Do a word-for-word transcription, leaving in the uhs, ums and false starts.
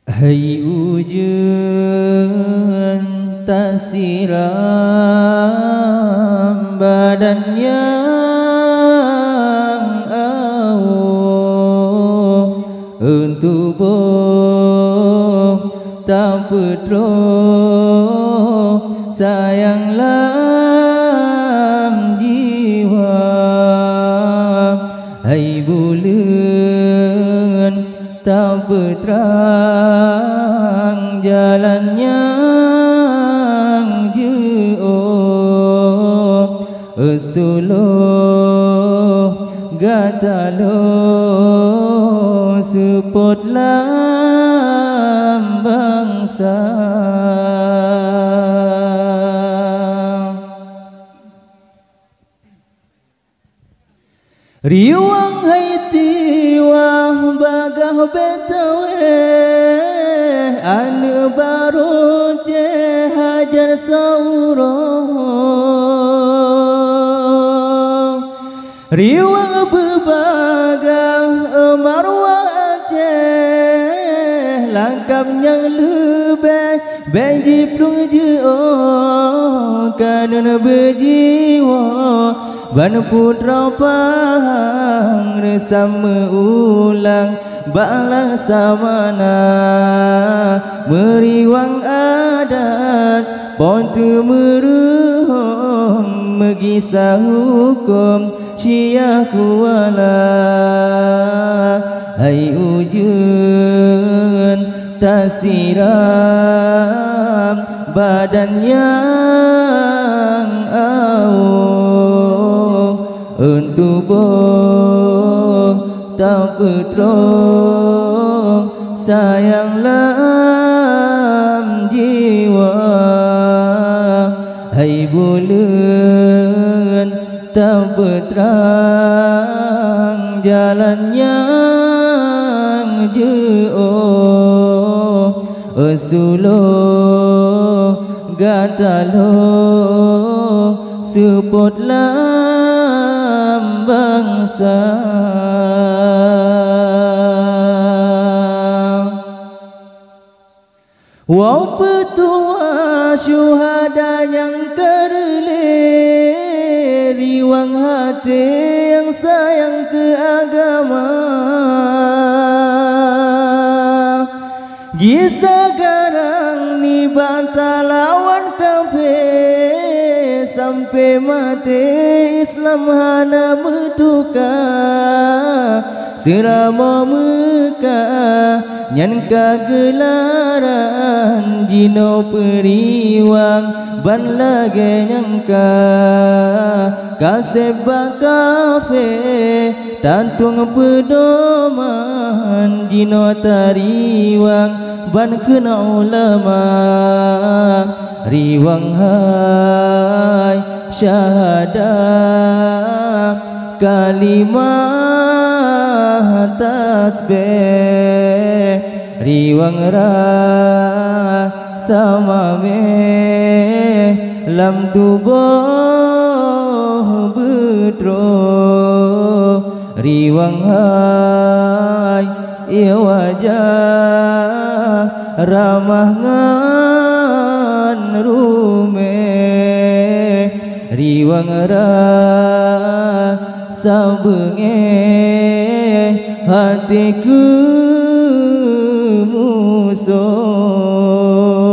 Hai ujeuen tasiram badan nyang awöh, tuboh tapeutroh sayang lam jiwa. Hai buleuen tapeutrang jalan nyang jiôh, suloh gata lom seupôt lam bansa. Riwang hai tiwah bagaih beutawéh, aneuk barô céh hajar saurôh. Riwang beubagaih marwah Aceh, langkab nyang leubeh bék jiplueng jiôh, kanun beujiwoe ban putroe Pahang, reusam meu-ulang bak Laksamana. Meuriwang adat Po teu meureuhom, meugisa huköm Syiah Kuala. Hai ujeuen tasiram badan nyang awöh, tuboh tapeutroh sayang lam jiwa. Hai buleuen tapeutrang jalan nyang jiôh, suloh gata lom seupôt lam bansa. Woe peutuha syuhada nyang keureulee, riwang até nyang sayang keu agama. Gisa garang nibak talawan kafé, sampoe maté Islam hana meutuka. Seuramoe Meukah nyan ka geularan, jinoe peuriwang ban lagée nyang ka. Kaseb bak kafé tatueng peudoman, jinoe tariwang ban kheun ulama. Riwang hai syahada kalimah tasbéh, riwang rasa maméh lam tuboh beutroh, riwang hai ie wajah ramah ngon ruméh, riwang rasa beungéh até keu musoh.